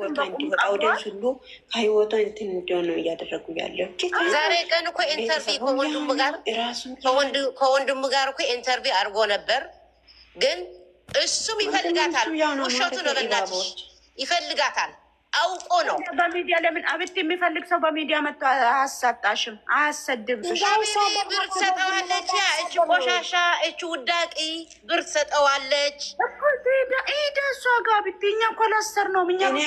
ከህይወቷ እንዲወጣ audience ሁሉ ከህይወቷ እንትን እንዲሆን ነው እያደረጉ ያለው። ዛሬ ቀን እኮ interview ከወንድሙ ጋር ከወንድሙ ጋር እኮ interview አድርጎ ነበር፣ ግን እሱም ይፈልጋታል። ውሸቱ ነው፣ በእናትሽ ይፈልጋታል። አውቆ ነው። በሚዲያ ለምን አብት የሚፈልግ ሰው በሚዲያ መጥቶ አያሳጣሽም፣ አያሰድብሽ። ብር ትሰጠዋለች። እች ቆሻሻ፣ እች ውዳቂ ብር ትሰጠዋለች። ሄዳ እሷ ጋር ብት እኛ እኮ ላሰር ነው። እኛ እኔ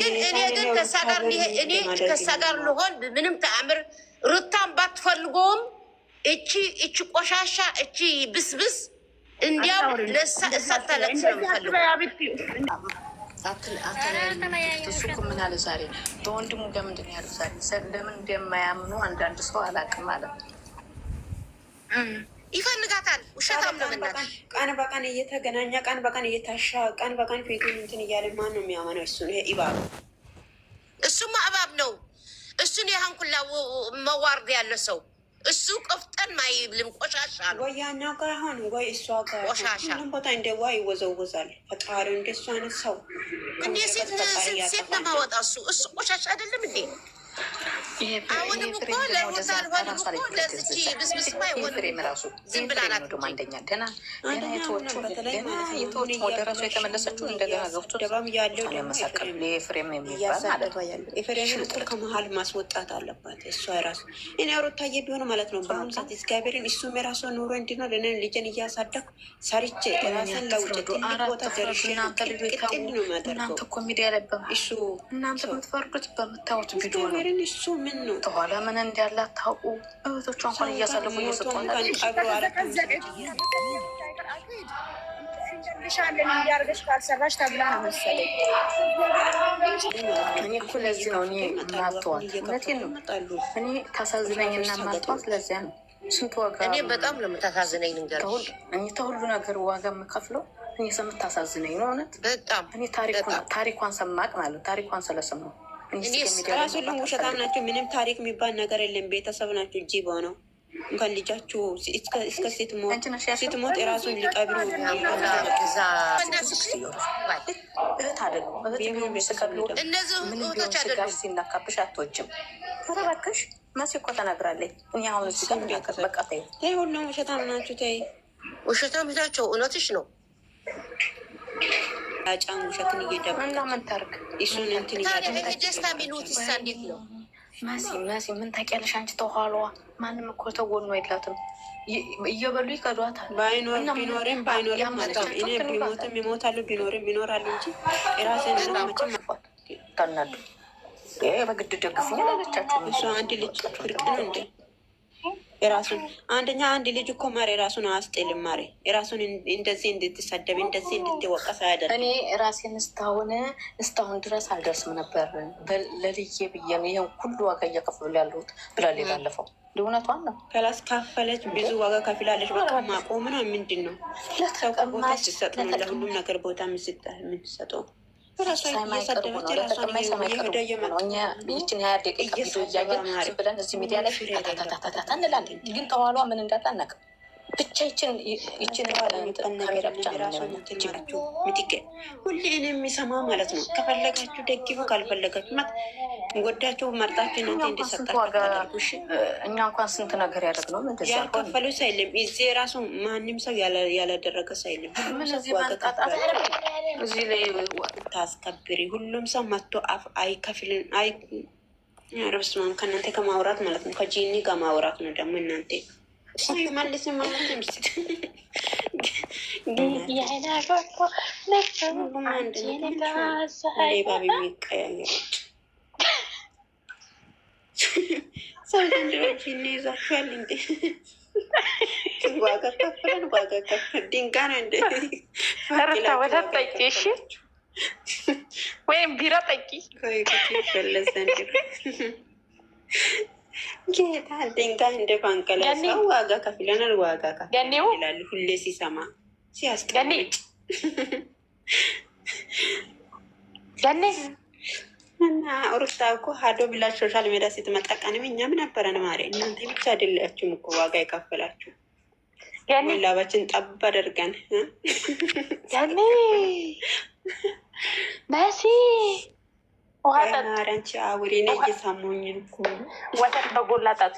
ግን እኔ ግን ከእሷ ጋር እኔ ከእሷ ጋር ልሆን ምንም ተአምር ሩታን ባትፈልገውም እቺ እቺ ቆሻሻ እቺ ብስብስ እንዲያው ለእሳ እሳታለቅስ ነው የምፈልገው። እሱ እኮ ምን አለ ዛሬ በወንድሙ ጋር ምንድን ነው ያለው ዛሬ? ለምን እንደማያምኑ አንዳንድ ሰው አላውቅም አለ። ይፈልጋታል። ውሸታም ነው። በእናትሽ ቀን በቀን እየተገናኘ ቀን በቀን እየታሻ ቀን በቀን ፊቱን እንትን እያለ ማን ነው የሚያመነው? እሱ ይሄ እባብ፣ እሱማ እባብ ነው። እሱን ያህን ኩላ መዋርድ ያለ ሰው እሱ ቆፍጠን ማይብልም ቆሻሻ ነው። ወይ ያኛው ጋር አሁን ወይ እሷ ጋር ቆሻሻ ሁሉም ቦታ እንደ ዋ ይወዘወዛል። ፈጣሪ እንደ እሱ አይነት ሰው እንዴ ሴት ሴት ነው ማወጣ እሱ እሱ ቆሻሻ አይደለም እንዴ? አሁንም እኮ ለሩታ አልሆንም እኮ ለዚች ብስብስማ አይሆንም። ዝም ብላ ናት እንጂ አንደኛ ደህና ደህና የተወቹ ደህና የተወቹ ወደ ራሱ የተመለሰችው እንደገና ገብቶ ደባም ያለው ደግሞ ያመሳቀል ኤፍሬም የሚባል ማለት ነው። ኤፍሬምን እኮ ከመሀል ማስወጣት አለባት እሷ የራሱ እኔ ሩታዬ ቢሆን ማለት ነው። በአሁኑ ሰዓት እግዚአብሔርን እሱም የራሱ ኑሮ እንዲኖር እኔ ልጄን እያሳደኩ ሰርቼ ራስን ለውጬ ትልቅ ቦታ ደርሼ ቅጥል ነው የማደርገው። እናንተ እኮ ሚዲያ ላይ እሱ እናንተ የምትፈርዱት በምታዩት ቪዲዮ ነው። እግዚአብሔርን እሱ ምን ነው ከኋላ ምን እንዳለ አታውቁ። እህቶቿ እንኳን እያሳለፉ እየሰጧታል። እንገልሻለን እንዲያርገሽ ካልሰራሽ ተብላ ነው መሰለኝ። እኔ እኮ ለዚህ ነው እኔ ማተዋት፣ እውነቴን ነው። እኔ ታሳዝነኝና ማተዋት ለዚያ ነው። ስንት ዋጋ እኔ በጣም ነው የምታሳዝነኝ። ልንገርሽ እኔ ተሁሉ ነገር ዋጋ የምከፍለው እኔ ስለምታሳዝነኝ ነው። እውነት በጣም እኔ ታሪኳን ሰማቅ ማለት ታሪኳን ስለሰማሁ ራሱ ሁሉም ውሸታም ናቸው። ምንም ታሪክ የሚባል ነገር የለም። ቤተሰብ ናቸው። ጅብ ሆነው እንኳን ልጃችሁ እስከ ስትሞት የራሱን ሊቀብሩ እህት አይደሉም። እህት ቢሆኑ ስጋ ቢሆኑ እነዚህ ምን እህቶች ቢሆን ስጋሽ አይደሉም። ሲነካብሽ አትወጂም። ኧረ እባክሽ መሲ እኮ ተናግራለች። እኔ አሁን እዚህ ጋር ምናገር በቃ ተይው። ተይ፣ ሁሉም ውሸታም ናቸው። ተይ ውሸታም ናቸው። እውነትሽ ነው። ጫን ውሸትን እየደበቀች እና ምን ታርግ እሱን እንትን ታዲያ ይሄ እያደረገች ደስታ የሚሉት እሳ እንዴት ነው? መሲ መሲ ምን ታውቂያለሽ አንቺ? ተኋሏዋ ማንም እኮ ተጎኑ የላትም። እየበሉ ይከዷታል። ባይኖር እና ምን ቢኖርም ባይኖርም ማለት ነው። እኔ ያመነቻቸው እንትን ይሏታል። ቢሞትም ይሞታሉ፣ ቢኖርም ይኖራሉ እንጂ የራሴን ነው መቼም ታናዱ በግድ ደግፉኝ አላለቻችሁም። እሱ አንድ ልጅ ብርቅ ነው እንዴ? የራሱን አንደኛ አንድ ልጅ እኮ ማሬ የራሱን አያስጥልም። ማሬ የራሱን እንደዚህ እንድትሰደብ እንደዚህ እንድትወቀስ አያደርግም። እኔ ራሴን እስካሁን እስካሁን ድረስ አልደርስም ነበር ለልዬ ብዬ ነው ይሄን ሁሉ ዋጋ እየከፍሉ ያለሁት ብላለች። ባለፈው እውነቷን ነው። ካላስካፈለች ብዙ ዋጋ ከፍላለች። በቃ ማቆም ነው ምንድን ነው? ሰው እኮ ቦታ ሲሰጥ ነው ለሁሉም ነገር ቦታ የምትሰጠው። ራሷ ሰማይ ቅርቡ እየሰደበች ነው። ራሷን ለተቀማይ ሰማይ እየሄደ ቅርቡ ነው። እየመጣ እኛ ይችን 20 ደቂቃ ቪዲዮ እያየን ዝም ብለን እዚህ ሚዲያ ላይ ታታታታታ እንላለን፣ ግን ተኋሏ ምን እንዳለ አናውቅም። ብቻ ይችን ይችን ካሜራ ብቻ ነው የምናየው። ምትገ ሁሌ እኔ የሚሰማ ማለት ነው። ከፈለጋችሁ ደግፉ፣ ካልፈለጋችሁ ማለት ወዳችሁ መርጣችሁ እናንተ እኛ እንኳን ስንት እንዲሰጣችሁ ዋጋ ታደርጉ። እሺ እኛ እንኳን ስንት ነገር ያደረግነው እንደዚያ አልሆነ። ያልከፈሉ ሰው የለም። እዚህ የራሱ ማንም ሰው ያላደረገ ሰው የለም። ሁሉም ምን ሰው እዚህ ዋጋ ማንጣጣት ከፍሏል። እዚህ ላይ ታስከብሪ ሁሉም ሰው መጥቶ አፍ አይከፍልም። አይ ኧረ በስመ አብ ከእናንተ ከማውራት ማለት ነው ከጂኒ ጋር ማውራት ነው ደግሞ እናንተ መልስ ማለት ምስት ሁሉም አንድ ነው። ሌባ የሚቀያየር ሰው ዘንድሮ ጂኒ ይዟችኋል እንዴ? ዋጋ ከፍለን ዋጋ ከፍለን ድንጋይ ነው እንዴ? ሩታ ወተት ጠጪ እሺ፣ ወይም ቢራ ጠጪ። ጌታ ድንጋይ እንደ ባንቀለ ሰው ዋጋ ከፍለናል፣ ዋጋ ከፍለናል ይላሉ ሁሌ ሲሰማ ሲያስቀምጥ ገኔ እና ሩታ እኮ ሀዶ ብላ social media ስትመጣ ቀንም እኛም ነበረን ማሬ። እናንተ ብቻ አይደላችሁም እኮ ዋጋ የከፈላችሁ። ገኔ ላባችን ጠብ አድርገን ገኔ መሲ ውሃ ጠጡ። ማራንቺ አውሪ፣ እኔ እየሰማሁኝ እኮ ነው። ወተት በጎላ ጠጡ።